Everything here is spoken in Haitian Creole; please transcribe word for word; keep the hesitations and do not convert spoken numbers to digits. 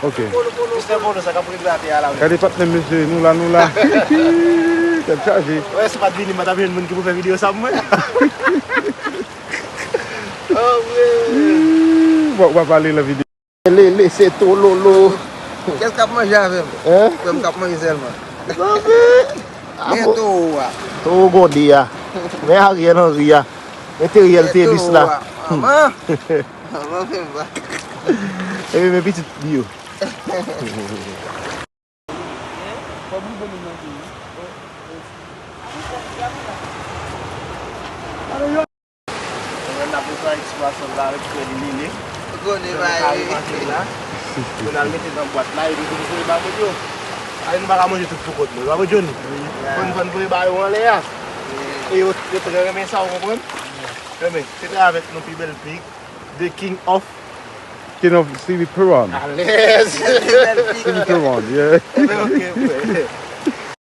Ok. Mistè Polo, sa k ap regle atè a la menm. Gade patnè m, mesye, nou la, nou la. Tèt chaje. Wè, si pa t vini, m pa t ap jwenn moun ki pou fè videyo sa pou mwen. Oh, vre. W ap pale nan videyo. Lele, se tololo. Kès k ap manje avè m? Hein? Frè m k ap manje sèlman. Zanmi! Men towo a. Towo gonde a. Men Ariel Henry a. Men Teriel Telis la. Manman! Manman fè m va. Epi men pitit li yo. Mwen menm la pou sa eksplwasyon la avèk frè li Lele. Ou konnen bagay. Yo al mete nan bwat la epi pou voye ba moun yo. Ay nou pa ka manje tout pou kont nou. Bravo Johnny. Fò n fò n voye ba yo anlè a. E yo yo trè renmen sa, ou konprann? Renmen. Se te avèk nou pi bèl pik. The King of King of City Peron. Alèz. City Peron, yeah. Ebyen, ok, frè.